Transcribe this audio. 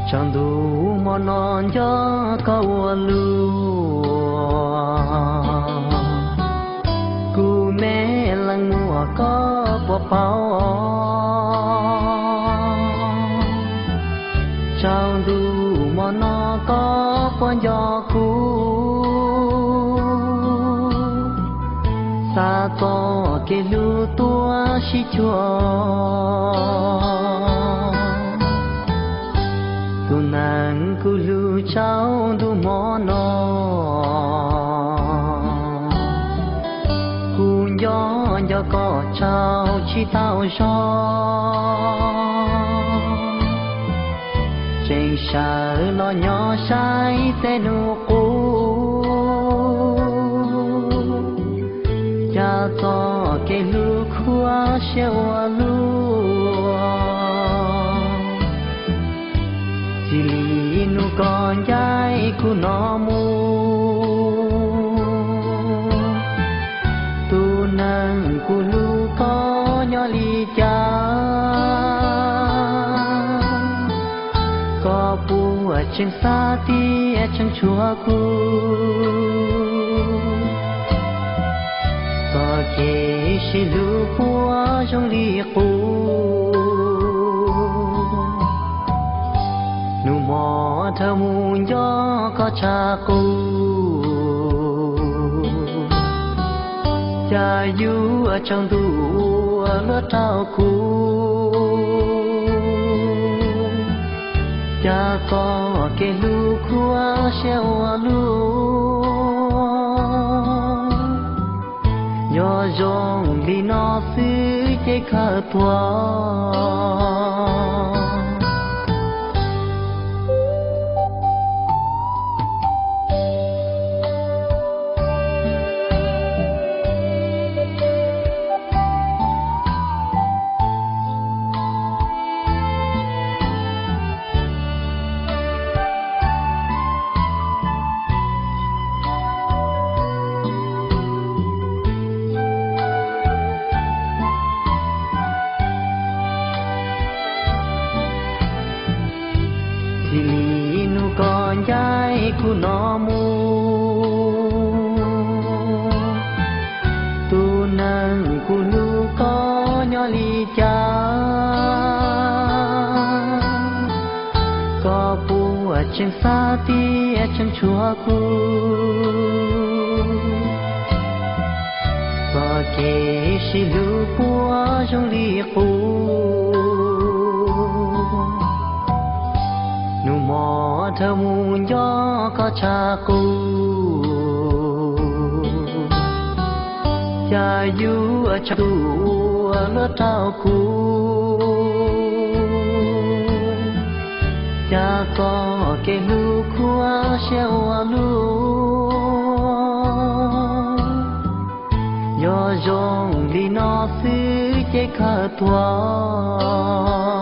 Tsaus ntuj hmo no nco koj ua luaj, kuv me leej muam koj puas paub? Tsaus ntuj hmo no koj puas nco kuv? Xa txoj kev hlub tuaj sib cuag, tus neeg kuv hlub tsaus ntuj hmo no. Kuv nco nco koj tsaug tsis tau zog, tseem sawv los nyob saib tej hnub qub, cas txoj kev hlub khuab siab ua luaj. Txij li hnub koj ncaim kuv no mus, tus neeg kuv hlub koj nyob li cas? Koj puas tseem xav tias tseem tshuav kuv? Txoj kev sib hlub puas zoo li qub? Hnub hmo dhawv mus nco koj tshaj qub, cas yuav tsaus ntuj ua luaj rau kuv, cas txoj kev hlub khuab siab ua luaj. Yog zoo li no xwb ces khaws thuam. Txij li hnub koj ncaim kuv no mus, tus neeg kuv hlub koj nyob li cas? Koj puas tseem xav tias tseem tshuav kuv? Txoj kev sib hlub puas zoo li qub? Hnub hmo dhawv mus nco koj tshaj qub, cas yuav tsaus ntuj ua luaj rau kuv, cas txoj kev hlub khuab siab ua luaj. Yog zoo li no xwb ces khaws thuam.